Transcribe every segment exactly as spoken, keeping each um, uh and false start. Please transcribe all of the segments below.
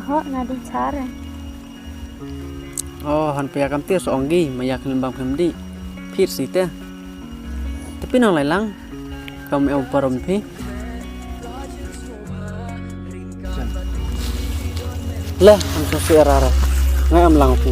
Ho, nga di chare. O, han pia kam te so ong gi, ma yak lim bam kam di. Phir si te. Te phi nong lai lang. Kam em parom phi. Le, am so si ara ara. Ngai am lang phi.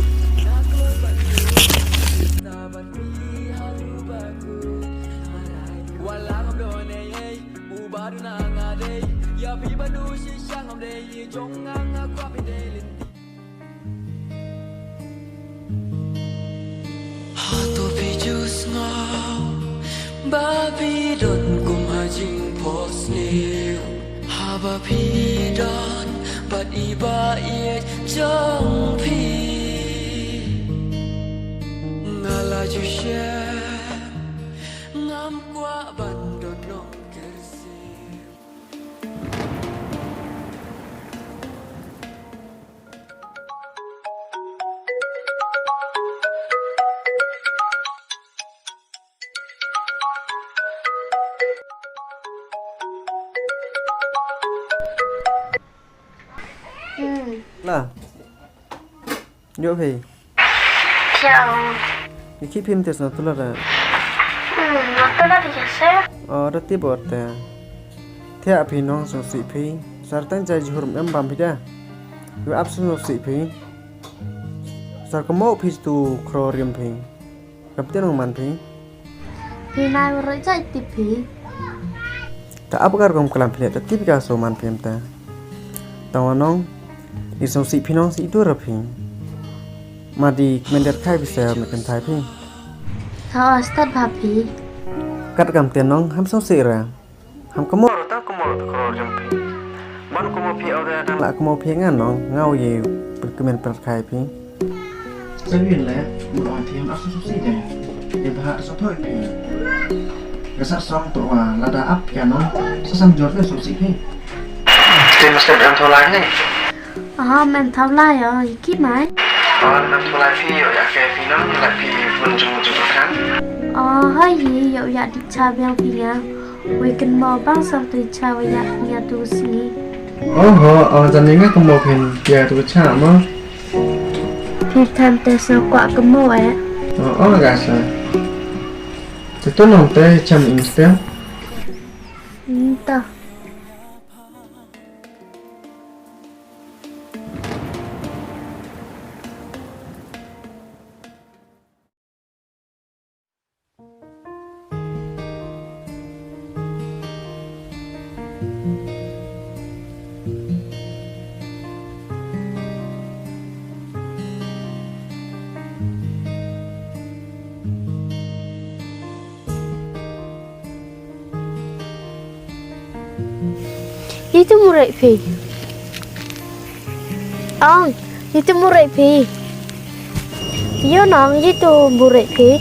Hato phi ju sngap, ba phi don kum ha jingphohsniew. Haba phi don, bad i ba ïeit jong phi. Nga la ju shem, ngam kwah ban don nongkyrsiew. Hmm. La. Yo phi. Chao. Ki ki phim te sna tula da. Hmm, na tula di jase. O, da ti bor te. Thiah phi nong sngewsih phi. Sar tang jai jhur em bam phi da. Yu ap sngewsih phi. Sar kamo phi tu khro riam phi. Kam te nong man phi. Phi nai wa roi jai tip phi. Ta ap kar kom klam phi le ta tip ka so man phi em ta. Ta wa nong. Ni sngewsih phi nong si itu ra phi. Ma di kmen der khai phi sa me kan thai phi. Ta wa stad bha phi. Kat kam te nong ham sngewsih ra. Ham kamo ro ta kamo ro ta kro jam phi. Man kamo phi au da dang la kamo phi ngan nong. Ngau ye per kmen per khai phi. Sa win le, mu ong phi am ap sngewsih de. Te bha sa thoi phi. Ka sar song to wa lada ap ka nong. Sa sam jor le sngewsih phi. Te mesti em thaw lai ni. Aha, em thaw lai ya, ki mai. Oh, em thaw lai phi yo ya ke phi nong, lai phi pun jung jung kan. Oh, hai ye, yo ya di cha bel phi ya. Wei kynmaw bang sam tu cha wei ya phi ya tu sngi. Oh ho, oh jan ni nga kynmaw phin ya tu cha ma. Phi tham te sa kwah kynmaw eh. Oh, oh ga sa. Te tu nong te cham in spel. Nta. Itu murai phi. Ong, itu murai phi. Yo nong, itu murai phi.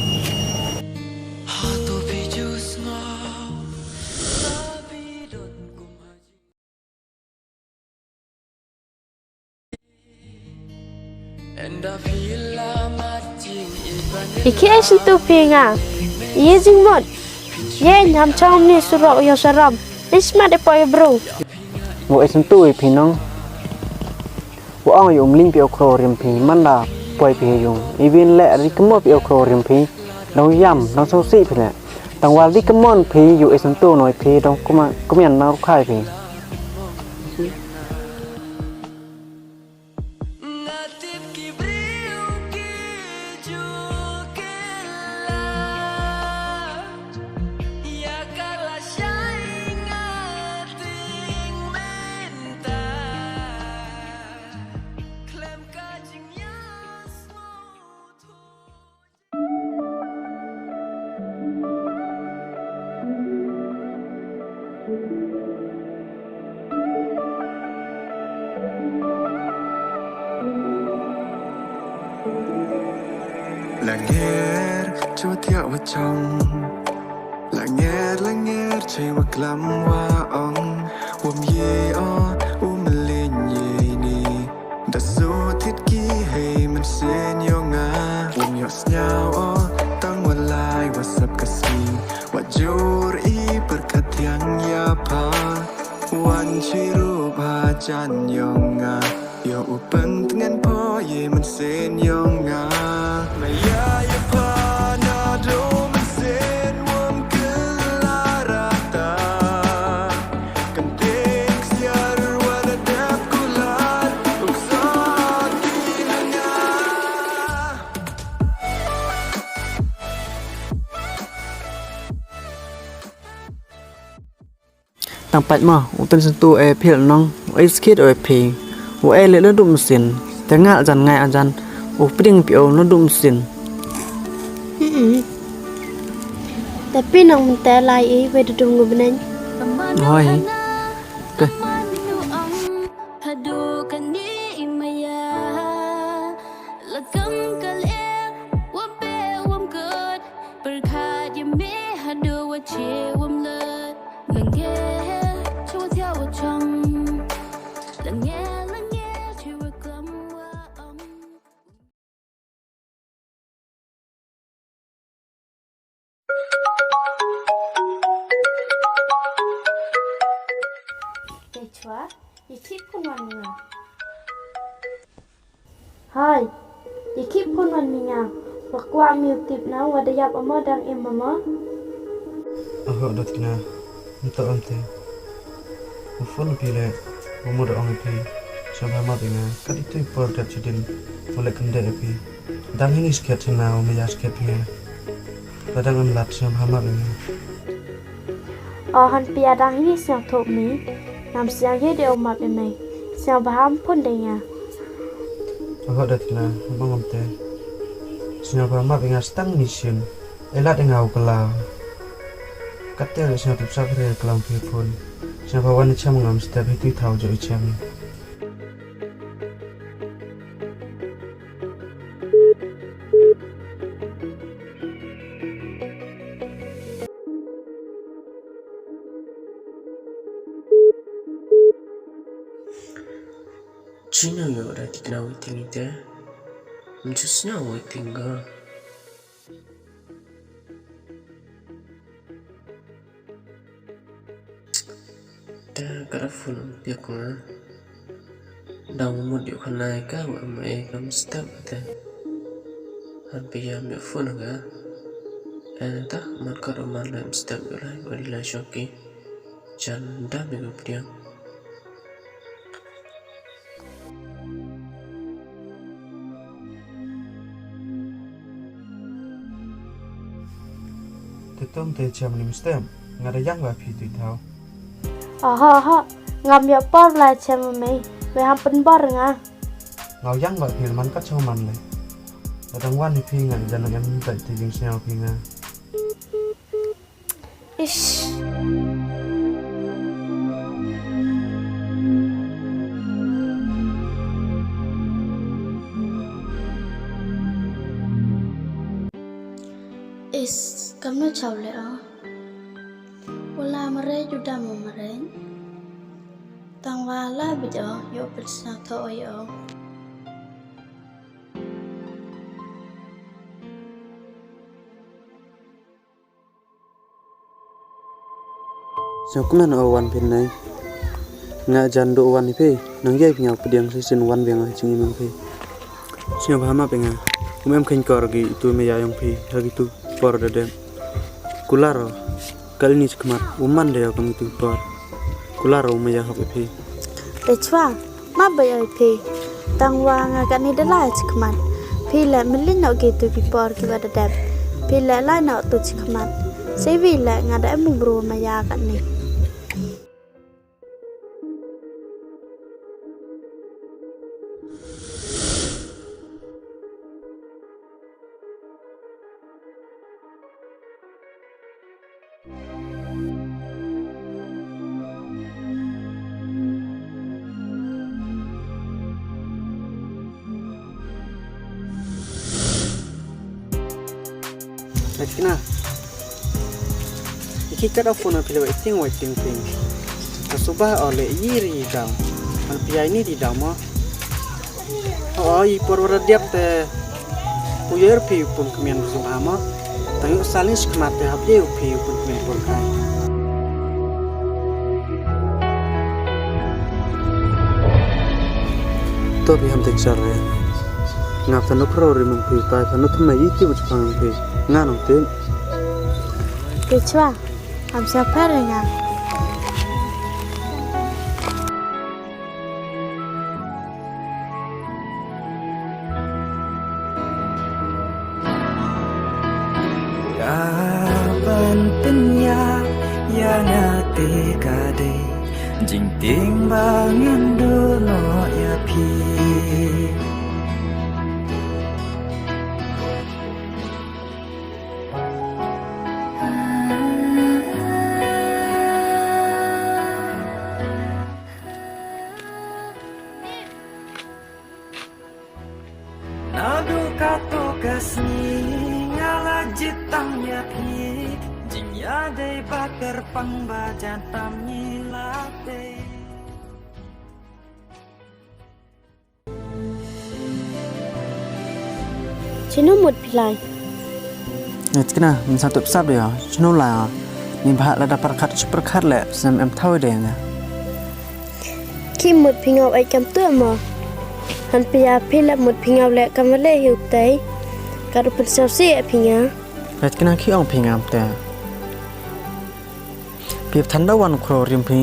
I ki ai syntu phi nga. Ye jingmut. Ye nyam chong ni surok yo saram. Ismat e poi bro. Wo ai syntu i phi nong. Wo ong yo um ling phi o khro rim phi man la poi phi yung. I win le ri kmo phi o khro rim phi. Dong yam, dong sngewsih phi le. Dong wal di kmon phi, yu e syntu noi phi, dong kuma, kumian na rukhai phi. Langer, chwa thiah wa chong. Langer, langer, chei wa klam wa ong. Wom ye o, u mlin ye ni. Da su thit ki hei mynsiem yong nga. Wom yoh sniaw o, tang wa lai wa sap ka sngi. Wa jur i pyrkhat thiang ya pha. Wan chirup ha jan yong nga. Yow u pyntngen pho ye mynsiem yong nga. Maya ya pha na do mynsiem wam kylarata. Kan tieng siar wa na dep kular. Uk sa ki na nga. Tang pait mo, u tun sentu e phil nong, u e skit o e phi. U e le lo dum sin, te ngal jan ngai ajan, u pring pi o lo dum sin. Hmm. Te pi nong mynta lai i, we du dum ngu bneng. Hoi. Te. Hadu kani i maya, lakam kal e, wam pe wam kut, pyrkhat ya me hadu wa che wam lut. Lange, chwa thiaw wa chong. Lange, lange, chwa klam wa ong. Te chwa, i khip phone wan mi nga. Hai, i khip phone wan mi nga. Wa kwah mi u tip na, wa da yap amo dang im amo. Oho, dot kina, nto am te. U phone phi le, u mo da ong phi. Sñiawbha map i nga, kat itu i por dep chidin, u le kynde phi. Dang hini skhet chana, u maya skhet phi nga. Ladang am lat sñiawbha map i nga. O han pia dang hini sñiawthooh mi. Ngam sñiaw ye de o map i mei. Sñiawbha am phone de nga. Oho dot kina, bang am te. Sñiawbha map i nga stang mi sin. E lat i nga u kala. Kat te sñiaw tip sap re klam phi phone. Sñiawbha wan i chem ngam step hi tu thaw jo i chem. China yo da tikna waiting ite. Mchu sñiaw waiting ga. Te ka da phone piak nga. Dang mut yu khanai ka wa ma e kam step te. Han pia mi phone nga. E ta man ka da man lai step yu lai wa di lai shoki. Jan da mi gup diang. Te tong te chem ni mstem, nga da yang wa phi tu thaw. Aha, aha, ngam ya por la chem me, we ham pen bor nga. Ngau yang wa phi man ka chong man le. Adang wan ni phi nga, jan em tai te jing sñiaw phi nga. Ish. Ish, kamno chaw le o. Wala mare juda mo mare. Tang wala bijo, yo pil sna tho o yo. Sñiaw kmen o wan phi nai. Nga jan do wan phi. Nang yai phi nga pdiang si sin wan biang ha ching imang phi. Sñiawbha map i nga. Um em khein kor gi itu me ya yong phi. Ha gi tu por da dem. Kular o. Kal ni chikmat. Um man de o kam itu por. Kular o me ya hok i phi. Te chwa. Ma bai oi phi. Tang wa nga kani da lai chikmat. Phi le mylli nok ki tu ki por ki wa da dep. Phi le lai nok tu chikmat. Sei wi le nga da em u bru ma ya kani. Atina. Iki kada phone phi le waiting, waiting, ping. Ka suba o le i ri daw. An pia ini di daw mo. O, i por wara diap te. U yer phi u pun kmen bu sum amo. Tang u salis kmat te hap ye u phi u pun kmen por kai. Phi ham te char re. Nga tanu khraw rim phi, tai tanu thymme i ti u chpang phi. Nga nong te. Te chwa, ham sa phar nga. Ka ban pynïap ïa nga te ka dei jingtieng ba ngan duh noh ïa phi. Naduh kato ka sngi nga la jied tam ïa phi, jingïadei ba kyrpang ba jan tam ngi la tei. Chino mut phi lai? Nit kena, min sa tup sap de ya, chino lai ya. Ni bah lada pyrkhat, chi pyrkhat le, snem em thaw de nga. Ki mut phi ngaw ai kam tu mo. Han pia phi la mut phi ngaw le kam le hiu tei. Ka du pynsaw si e phi nga. Nit kena ki ong phi ngam te. Phi than da wan khro rim phi.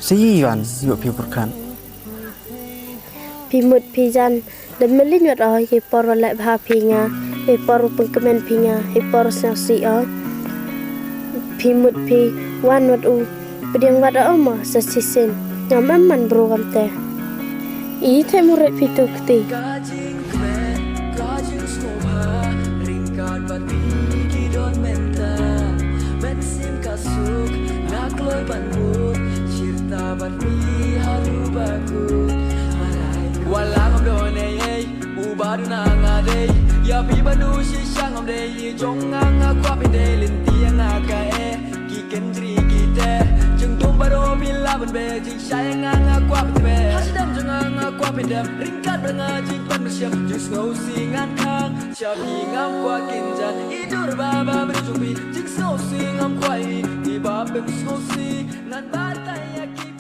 Si wan yu phi pyrkhat. Phi mut phi jan, da meli wat o, i por wa leh bha phi nga, i por wa pynkemen phi nga, i por wa sñiawsih o. Phi mut phi wan wat u, pdiang wat o mo, sa sisien. Ngam em man bru kam te. I the murit phi tu kti. Suk, nga kloi ban mut, chirta ban mi haru ba kut. Walang am don ei ei, u ba du na nga dei. Ya phi ba du shisha ngam dei, i jong nga nga kwah phi dei, lynti ya nga ka e. Ki kendri ki te, jingdum ba do phi la ban be, jingshai ya nga nga kwah phi te be. Hashidam jong nga nga kwah phi dem, ryngkat ba nga jingpynmynsiem, jingsngewsih ngan khang. Cha phi ngam kwah kynjan, i dur ba ba bri jong phi, jingsngewsih ngam kwah i, i ba pynsngewsih, ngan batai ya ki.